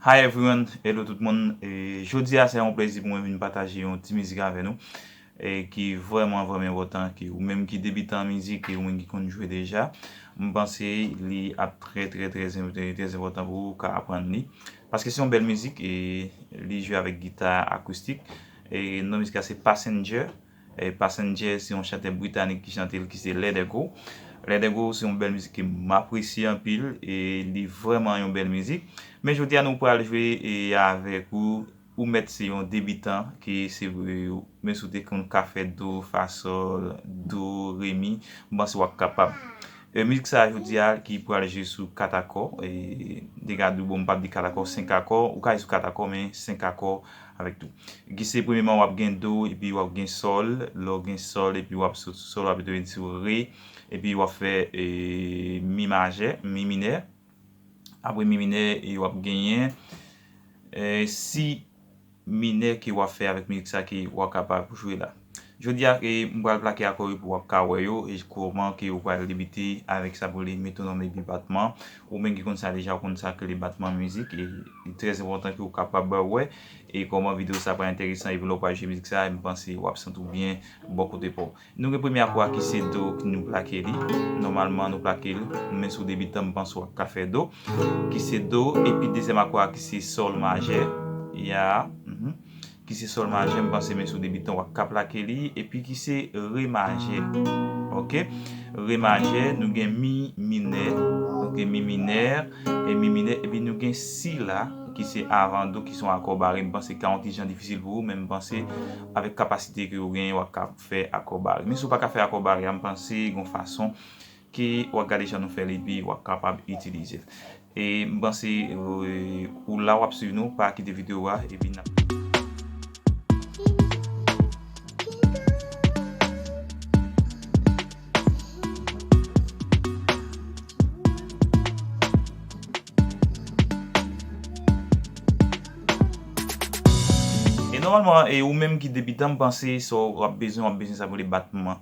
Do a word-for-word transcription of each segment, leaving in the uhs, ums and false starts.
Hi everyone, hello tout moun. E jodi a se yon plezi pou mwen vin pataje yon ti mizik avè nou, e ki vrèman, vrèman enpòtan, ki ou menm ki debitan an mizik, e ou menm ki konn jwe deja, m panse li ap trè, trè, trè, trè enpòtan pou ou ka aprann li. Paske se yon bèl mizik, e li jwe avèk gita akoustik. E non mizik la se Passenger. E Passenger se yon chantè britanik ki chante l, ki se Let It Go. Let It Go se yon bèl mizik ke m apresye anpil, e li vrèman yon bèl mizik. Men jodi a nou pral jwe e avèk ou, ou mèt se yon debitan, ke se, e, men si w te konn ka fè do, fa, sòl, do, re, mi, m panse w ap kapab. E, mizik sa a jodi a ki pral jwe sou kat akò, e, dega di w, bon, m p ap di kat akò, senk akò, ou ka jwe sou kat akò, men senk akò avèk tou. Ki se premyèman w ap gen do, epi w ap gen sòl, lè w gen sòl, epi w ap sot sou sòl, w ap tounen sou re, epi w ap fè, e, mi majè, mi minè. Apre mi minè, e w ap genyen, e, si minè ke w ap fè avèk mizik sa ke w ap kapab jwe la. Jodi a, e, m pral plake akò yo pou w ap ka wè yo, e kòman ke w pral debite avèk sa pou rele metwonòm epi batman. Ou menm ki konn sa deja, ou konn sa ke rele batman mizik, e li trè enpòtan ke w kapab wè, e kòman videyo sa pral enteresan, epi lè w pral jwe mizik sa, m panse w ap santi w byen bò kote pa w. Nou gen premye akò a ki se do, ki nou plake li. Nòmalman, nou plake l. Men si w debitan, m panse w ap ka fè do. Ki se do, epi dezyèm akò a ki se sòl majè. Ya, mhm. Ki se sòl majè, m panse men si w debitan, w ap ka plake li. Epi ki se re majè. Oke? Re majè, nou gen mi minè. Nou gen mi minè, e mi minè, epi nou gen si la, ki se avan do, ki se yon akò bare. M panse ka yon ti jan difisil pou ou, men m panse avèk kapasite ke w genyen, w ap ka fè akò bare. Men si w pa ka fè akò bare a, m panse gen yon fason ke w ap gade jan nou fè l epi w ap kapab itilize l. E m panse, e, ou la w ap swiv nou, pa kite videyo a, epi n ap E nòmalman, e ou menm ki debitan, m panse sa w ap bezwen, w ap bezwen sa pou li batman.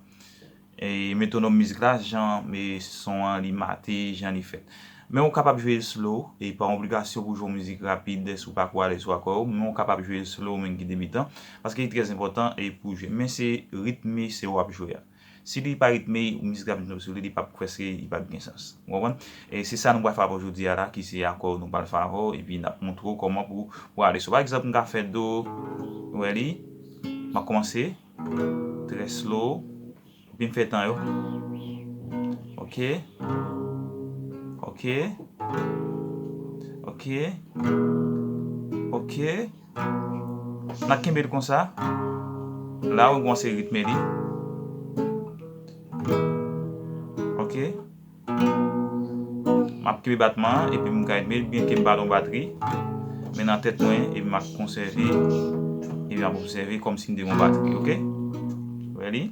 E metwonòm mizik la, jan, e son an li mate, jan li fèt. Men ou kapab jwe l slow, e pa obligasyon pou jwe yon mizik rapid si w pa kwè alèz sou akò yo, men ou kapab jwe l slow, ou menm ki debitan, paske li trè enpòtan e pou jwe. Men se ritme se w ap jwe a. Si li pa ritme, mizik la vin twòp sou li, li p ap prèske, li p ap gen sans. Ou konprann? E se sa nou pral fè avè w jodi a la, ki se akò nou pral fè avè w, epi n ap montre w kòman pou, pou ale. So, pa egzanp, m ka fè do, ou wè li, m ap kòmanse trè slow, epi m fè tan yo. Oke. Oke. Oke. Oke. N ap kenbe l konsa. La, ou kòmanse ritme li. Oke. M ap kenbe batman an, epi m ka ritme l, byenke m pa t yon batri. Men nan tèt mwen, epi m ap konsève, epi m ap obsève kòmsi m te gen yon batri, oke? Ready?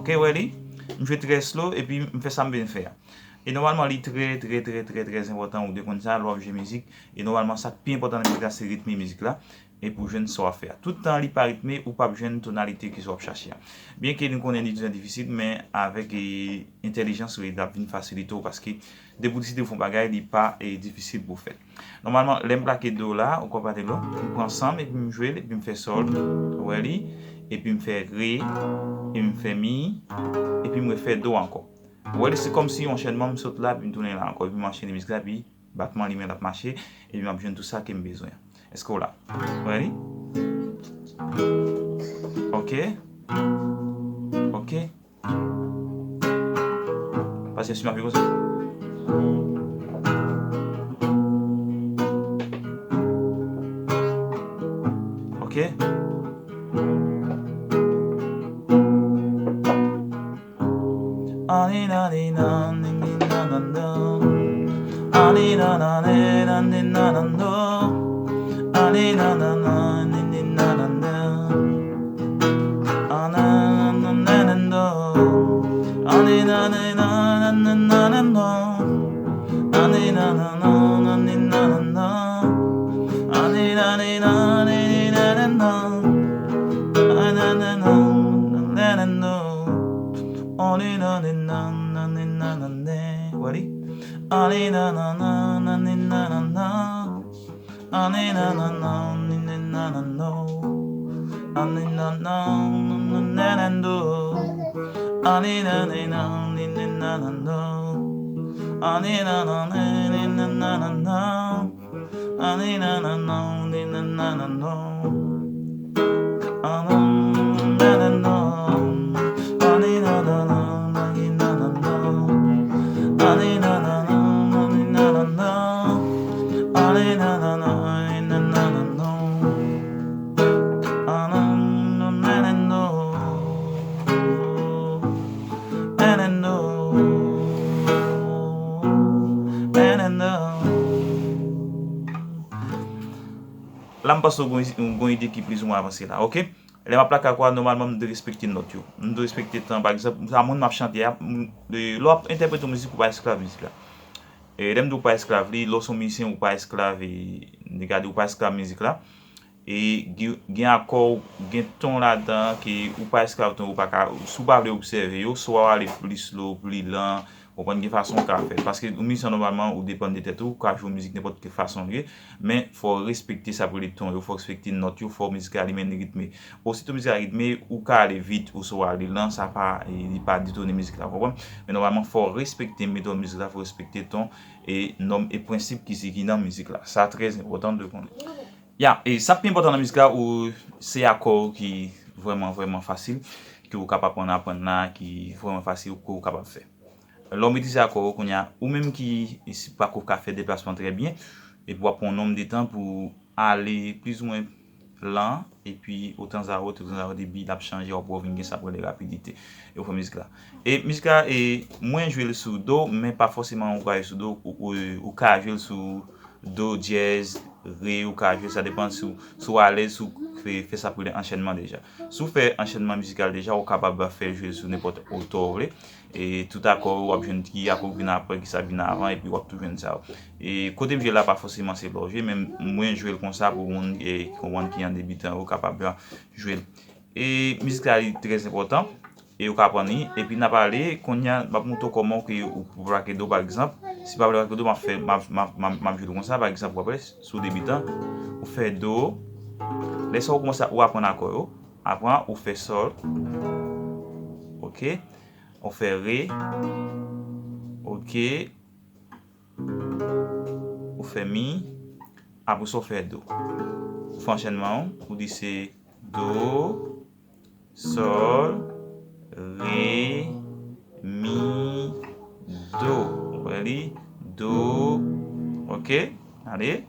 Ok, wè li? M jwe trè slow, epi m fè sa m vin fè a. E nòmalman, li trè, trè, trè, trè, trè enpòtan ou de konn sa, lè w ap jwe mizik. E nòmalman, sa k pi enpòtan nan mizik la, se ritme mizik la. E pou jwenn sa w ap fè a. Tout tan li pa ritme, ou p ap jwenn tonalite ke sa w ap chache a. Byenke nou konnen li jan difisil, men avèk, e, entèlijans, li ap vin fasilite w, paske depi w deside w fè yon bagay, li pa, e, difisil pou w fè. Nòmalman, lè m plake do la, ou konprann lo, m pran sa m epi m jwe l, epi m fè sòl, ou wè li, epi m fè re, epi m fè mi, epi m refè do ankò. Ou wè li, se kòmsi yon chènman, m sot la, epi m tounen la ankò, epi m anchene mizik la, epi batman li menm l ap mache, epi m ap jwenn tout sa ke m bezwen an. Èske w la? Ou wè li? Ok. Ok. Paske si m ap jwe konsa. La, m panse w gon, w gon ide ki plizoumwen avanse la, oke? Lè m ap plake akò a, nòmalman, m dwe respekte nòt yo. M dwe respekte tan, pa egzanp, sa moun m ap chante a, m, e, lè w ap entèprete yon mizik, ou pa esklav mizik la. E lè m di w pa esklav li, lè w se yon mizisyen, ou pa esklav, e, m te ka di, ou pa esklav mizik la. E gen, gen akò, gen ton ladan ke ou pa esklav ton, ou pa ka, si w pa vle obsève yo, swa w ale plis lo, pli lan, ou konprann, gen fason w ka fè. Paske yon mizisyen nòmalman, ou depann de tèt ou, ou ka jwe yon mizik nenpòt ki fason l ye, men fò w respekte sa pou le ton yo, fò w respekte nòt yo, fò mizik la li menm li ritme. Osito mizik la ritme, ou ka ale vit, oswa w ale lan, sa pa, e, li pa detone mizik la, w konprann? Men nòmalman, fò w respekte metòd mizik la, fò w respekte ton, e nòm e prensip ki, ki nan mizik la. Sa trè enpòtan de konnen. Ya, e sa k pi enpòtan nan mizik la, ou, se akò ki vrèman, vrèman fasil, ke ou kapab aprann, aprann la, ki vrèman fasil, ke ou kapab fè. Lè w metrize akò yo, kounye a, ou menm ki, si pa ko ka fè deplasman trè byen, epi w ap pran yon nonm de tan pou ale plizoumwen lan, epi otanzawot, otanzawot, epi l ap chanje, w ap wè w vin gen sa k rele rapidite. E w fè mizik la. E mizik la, e, mwen jwe l sou do, men pa fòseman ou ka jwe sou do, ou, ou, ou ka jwe l sou do dyèz, re, ou ka jwe, sa depann si w, si w alèz, si w fè, fè sa pou le anchènman deja. Si w fè anchènman mizikal deja, ou kapab fè jwe l sou nenpòt otò w vle. E tout akò, w ap jwenn ki akò k vin apre, ki sa k vin avan, epi w ap tou jwenn sa yo. E kote m jwe la, pa fòseman se lè w jwe, men mwen jwe l konsa pou moun, e, ki konprann ki an debitan yo kapab jwe l. E mizik la li trè enpòtan, e ou ka aprann li, epi n ap ale, kounye a, m ap montre w kòman ke ou pou plake do, pa egzanp, si pa vle plake do, m ap fè, m ap, m ap, m ap, m ap jwe l konsa, pa egzanp, w ap wè, si w debitan, ou fè do, lè sa w kòmanse, ou aprann akò yo, aprann, ou fè sòl, oke, ou fè re, oke, ou fè mi, apre sa w fè do. Ou fè anchènman w, ou di se do, sòl, re, mi, do. Ou wè li, do, oke, ale,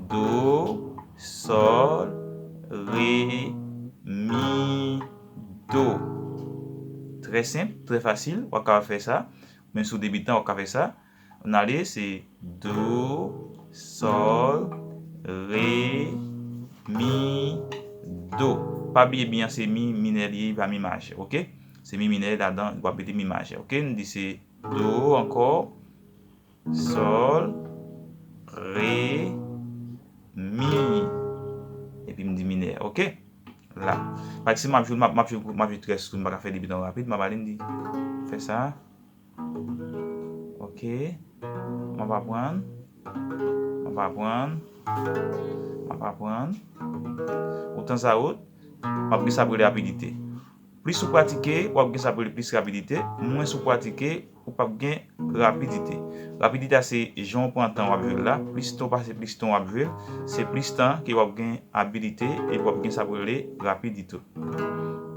do, sòl, re, mi, do. Trè senp, trè fasil, w ap kapab fè sa. Menm si w debitan, w ap ka fè sa. N ale, se do, sòl, re, mi, do. Pa bliye mi an se mi minè li ye, pa mi majè, oke? Se mi minè ladan, w ap mete mi majè, oke? N di se do ankò, sòl, re, mi. Epi m di minè, oke? La. Paske si m ap jwe, m ap, m ap jwe, m ap jwe trè sou, m pa ka fè debitan rapid, m ap ale, m di, fè sa. Oke. M ap aprann. M ap aprann. M ap aprann. Otanzawot, m ap gen sa pou rele rapidite. Plis ou pratike, w ap gen sa pou rele plis rapidite. Mwens ou pratike, ou p ap gen rapidite. Rapidite a se jan w pran tan w ap jwe l la. Plis tan w pase, plis tan w ap jwe l, se plis tan ke w ap gen abilite, epi w ap gen sa pou rele rapidite.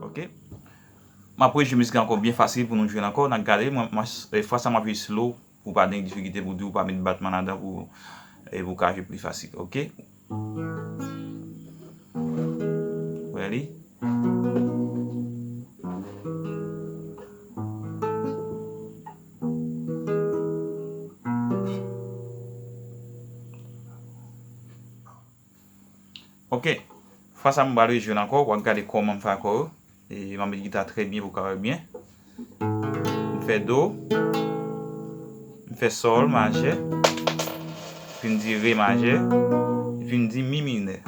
Oke? M ap rejwe mizik la ankò byen fasil pou nou jwe l ankò. N ap gade, mwen, mwen, e, fwa sa m ap jwe slow pou pa gen difikilte pou di ou pa met batman ladan pou, e, pou ka jwe pli fasil, oke? Wè li? Oke. Fwa sa m pral rejwe l ankò, w ap gade kòman m fè akò yo. E m ap met gita trè byen pou w ka wè byen. M fè do. M fè sòl majè. Epi m di re majè. Epi m di mi minè.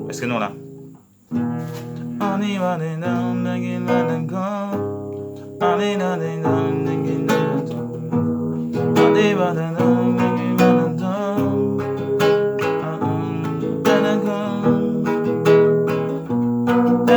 Èske nou la? M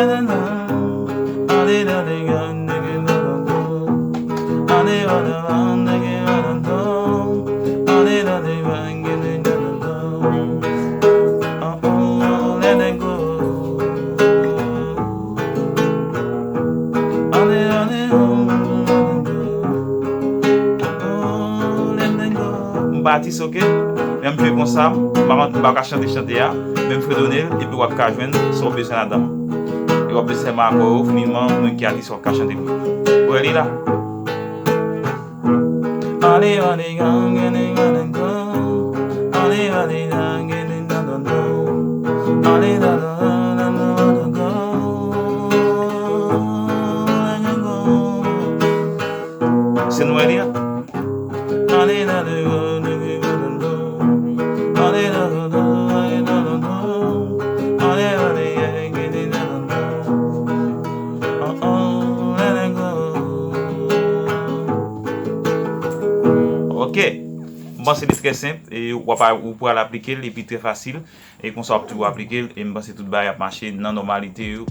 pa atis, oke? Men m fè konsa, m pa, m pa ka chante chante a, men m fredone l, epi w ap ka jwenn sa w bezwen ladan l. E w ap bezwen sèlman akò yo, finalman, mwen ki atis w ap ka chante pou mwen. Ou wè li la? Se nou wè li an? Ok. M panse li trè senp e w ap, ou pral aplike l epi trè fasil. E konsa w ap toujou aplike l e m panse tout bagay ap mache nan nòmalite yo.